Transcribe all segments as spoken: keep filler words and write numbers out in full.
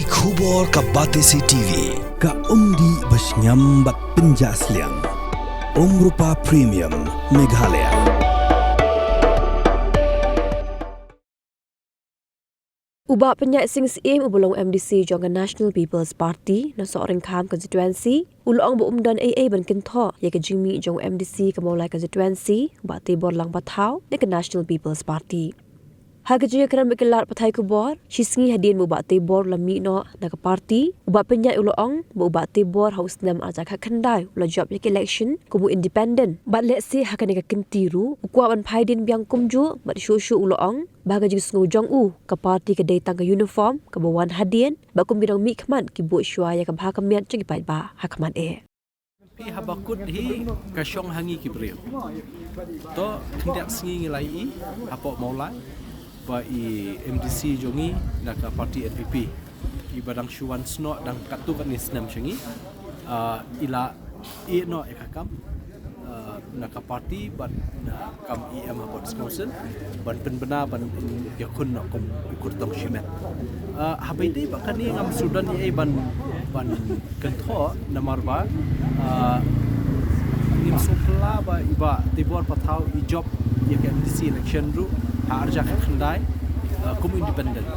Khubor ka Batesi T V, ka umdih ba shngiam bad pynjah sliang. Umrupa Premium, Meghalaya. U Bah Pyniaid Sing Syiem uba long M D C jong ka National People's Party na Sohryngkham Constituency, u la ong ba um don ei ei ban kynthoh ïa ka jingmih jong u M D C ka Mawlai Constituency, u Bah Teibor Langbathaw, na ka National People's Party. Ha ka jingïakren bad ki lad pathai khubor, shi sngi hadien ba u Bah Teibor u la mih noh na ka party, u Bah Pyniaid u la ong ba u Bah Teibor ha u snem ar hajar khatkhyndai u la jop ïa ka election kum u independent. Bad lehse ha kane ka kynti ruh, u kwah ban phai dien biang kumjuh, bad shuh shuh u la ong ba ha ka jingsngew jong u, ka party ka dei tang ka uniform kaba wan hadien, bad kum ki nongmihkhmat ki buh shuwa ïa ka bha ka miat jong ki paidbah ha khmat eh. Phi haba kut hi ka shong ha ngi ki briew. To khyndiat sngi ngi la ïohi hapoh Mawlai ba i M D C jong ngi na ka party N P P, i ba dang shu wan snoh dang katto katne snem sha ngi, ah, i la ïeh noh ïa ka kam, ah, na ka party bad na kam E M hapoh District Council ban pynbna ban ïakhun noh kum u kyrtong shimet. Ah, haba ïadei bad kane ngam shu don ei ei ban, ban kynthoh namar ba, ah, ngim shu pla ba i Bah Teibor Pathaw i jop ïa ka M D C election ruh ha ar hajar khatkhyndai, ah, kum independent.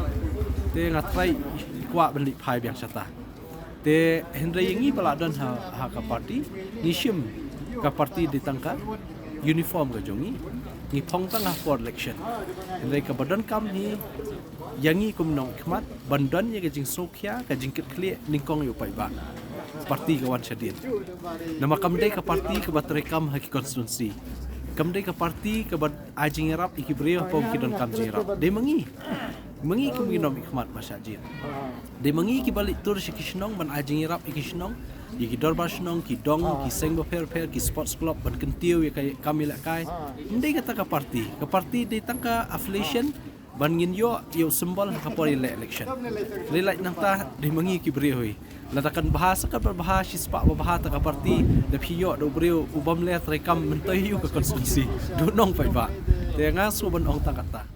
Te nga trai i kwah ban leit phai biang shata. Te hynrei ïa ngi ba la don ha, ha ka party, ngi shim ka party dei tang ka uniform ka jong ngi, ngi phong tang ha por election. Hynrei kaba donkam hi ïa ngi kum nongmihkhmat ban don ïa ka jingsngewkhia, ka jingkitkhlieh nyngkong ïa u paidbah. Party ka wan shadien. Namar kam dei ka party kaba treikam ha ki constituency. Kam dei ka party kaba ai jingïarap ïa ki briew ha ki donkam jingïarap. Dei ma ngi. Ma ngi kum ki nongmihkhmat ba shah jied. Dei ma ngi kiba leit tur sha ki shnong ban ai jingïarap ïa ki shnong, ïa ki dorbar shnong, ki dong, ki seng bapher bapher, ki sports club ban kyntiew ïa ka kam ïalehkai. Ym dei kata ka party. Ka party dei tang ka affiliation ban ngin ïoh ïa u symbol ha ka por ïaleh election. Hynrei lait nangta dei ma ngi ki briew hi. Lada kan bha sa kan bha, shispah ba bha ta ka party, da phi ïoh da u briew u bym leh treikam myntoi ïa u ka constituency. Dei nong paidbah. Te nga shu ban ong tang kata.